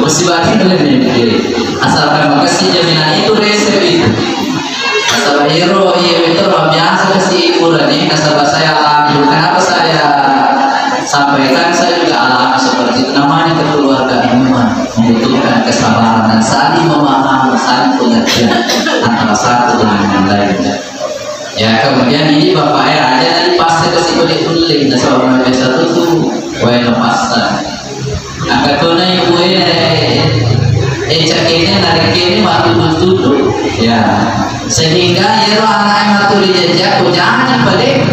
Usi bade yang lebih mimpi. Asalkan makessing jaminan itu resep itu. Nasaba ero, iya, itu luar biasa kasi hiburan ini. Nasaba saya alami. Kenapa saya sampaikan? Saya juga alami seperti itu. Namanya kekeluargaan, memang membutuhkan kesabaran dan saling memahami, saling pengertian antara satu dengan yang lain. Ya, kemudian ini bapak ya, aja tadi pas saya kasih kode kulit, nasaba biasa tuh tuh, wae lepasan. Akatona ibu e, eh, cakene, narekene, mattudu-tudu. Ya. Sehingga iyaro anaknya maturi jaji, aku jangan pade.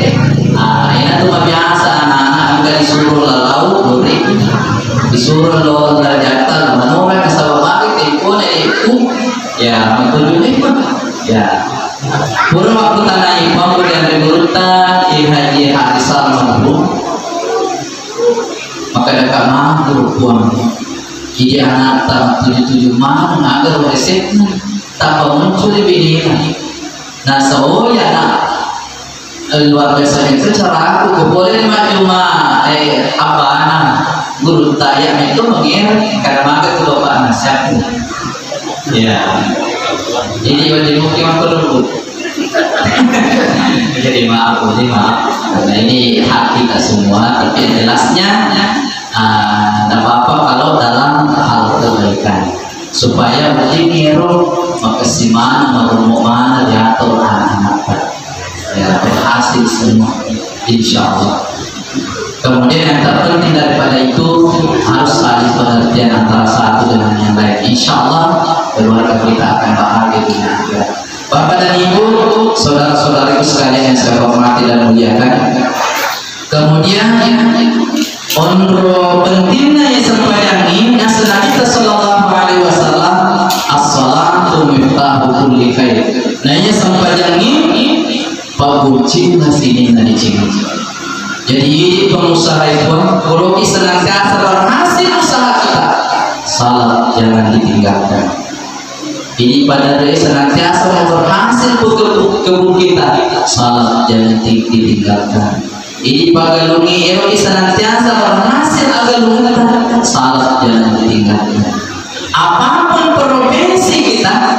Ah, ina tu mabiasa anak-anak engka disuruh lalau, duri. Disuruh lo derajatan, menurut kesawah mati, tempo ne ibu. Ya, mattudu ibu. Ya. Pura waktu tanah ibu, kemudian di gurutta, Ki Haji Haris almarhum. Maka dekat mampu, Puang. Jadi anatta tuju-tuju maneng aga ro resepna, tappa muncul binena. Nasaba oh, iya, Nak, luar biasa itu caraku. Kupoleni majjuma, eh, abana gurutta iya itu mengere, karena maka tu bapak nasihatku. Ya. Jadi wajib mungkin aku dulu. Jadi maaf, jadi maaf. Karena ini hak kita semua, tapi yang jelasnya, ah, nggak apa-apa kalau dalam hal kebaikan. Supaya mungkin ero makessing maneng, marummu maneng diatur anak-anak. Ya, berhasil semua, insya Allah. Kemudian yang terpenting daripada itu harus saling pengertian antara satu dengan yang lain. Insya Allah keluarga kita akan bahagia dunia akhirat. Bapak dan Ibu, saudara-saudariku sekalian yang saya hormati dan muliakan. Kemudian onro pentingna ya sempajangi, nasaba Nabi sallallahu alaihi wasallam, "As-salatu miftahu kulli khair." Nah, ya sempajangi pagguncingna sininna dicini. Jadi, pengusaha itu, kalau kita senantiasa berhasil usaha kita, Salat jangan ditinggalkan. Idi pada doa senantiasa mau berhasil ke-, kebun kita, salat jangan ti-, ditinggalkan. Idi pagalungi eroki senantiasa berhasil agalungta, salat jangan ditinggalkan. Apapun profesi kita,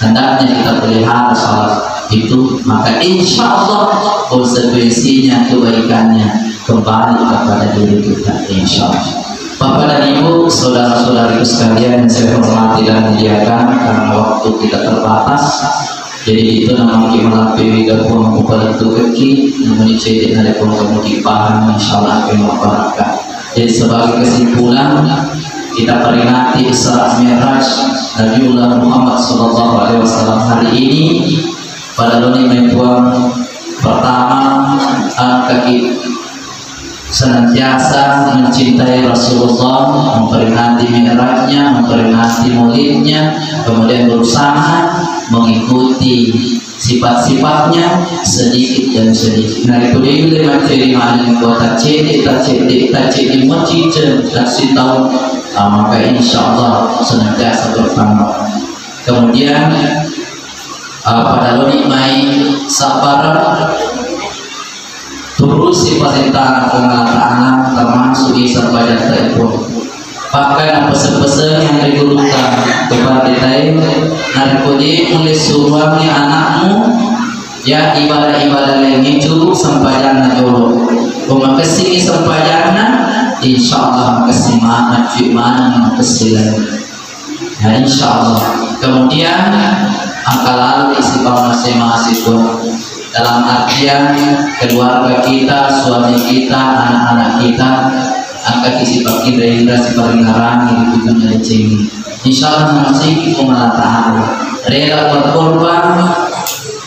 hendaknya kita pelihara salat itu, maka insya Allah konsekuensinya, kebaikannya kembali kepada diri kita, insya Allah. Bapak dan Ibu, saudara-saudariku sekalian yang saya hormati dan muliakan, karena waktu kita terbatas, jadi itu namanya melampiwi gabung kupalettu keki, namanya cedek dari pun kamu dipaham, insya Allah akan berkah. Jadi sebagai kesimpulan, kita peringati Isra Mi'raj Nabiullah Muhammad sallallahu alaihi wasallam hari ini. Pada loni mai Puang, pertama, engkaki senantiasa mencintai Rasulullah, memperingati Mi'rajnya, memperingati Maulidnya, kemudian berusaha mengikuti sifat-sifatnya sedikit demi sedikit. Nah, itu dia boleh materi mana yang buat tacede, tacede, tacede, mocicen, taksi tahu, ah, maka insya Allah senantiasa bertambah. Kemudian, ah, pada loni mai sabar, turusi perintah Puang Allah Ta'ala, termasuk di sampajang taipun. Bahkan pesen-pesen yang digurutta kepada kita, narekko je mulai suruhangi anakmu, ya, ibadah-ibadah lainnya cukup sempajanna jolo. Ko makessini sempajanna, insya Allah makessing mana, cuy mana makessing lain. Ya, insya Allah. Kemudian, engka lalo isi pamase-mase, dalam artian keluarga kita, suami kita, anak-anak kita, engka isi pakkinra-inra, siparingarangi di tujuhnya decengi. Insya Allah, masih Puang Allah Ta'ala rela berkorban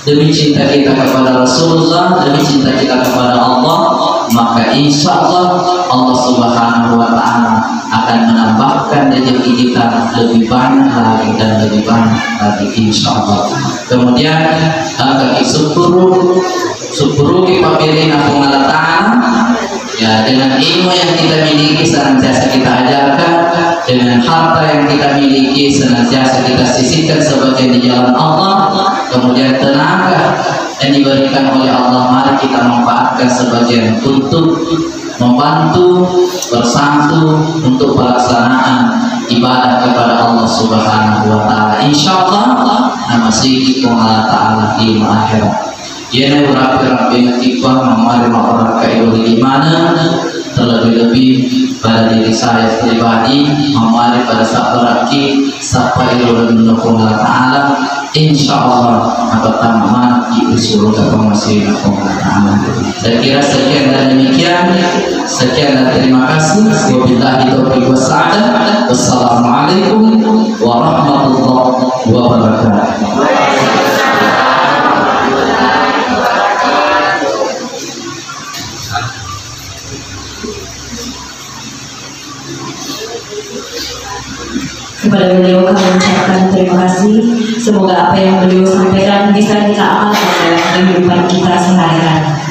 demi cinta kita kepada Rasulullah, demi cinta kita kepada Allah, maka insya Allah Allah Subhanahu wa Ta'ala akan menambahkan rezeki kita lebih banyak lagi dan lebih banyak lagi, insya Allah. Kemudian, eh, kaki syukur, syukur kita pilih Puang Allah Ta'ala, ya, dengan ilmu yang kita miliki senantiasa kita ajarkan, dengan harta yang kita miliki senantiasa kita sisihkan sebagian di jalan Allah, kemudian tenaga yang diberikan oleh Allah, mari kita manfaatkan sebagian untuk membantu, bersatu untuk pelaksanaan ibadah kepada Allah Subhanahu wa Ta'ala. Insya Allah, nama siki Puang Allah Ta'ala di akhirat. Iyana urapi-rapi nakipa mamari ma'oraka iwali imana, terlebih-lebih pada diri saya pribadi, mamari pada sabaraki, sapa iro dan Puang Allah Ta'ala, insya Allah, apa tama di surga pemasihan Puang Allah Ta'ala. Saya kira sekian dan demikian. Sekian dan terima kasih. Wabillahi taufiq wassadah. Wassalamualaikum warahmatullahi wabarakatuh. Kepada beliau kami ucapkan terima kasih. Semoga apa yang beliau sampaikan bisa kita amalkan dalam kehidupan kita sehari-hari.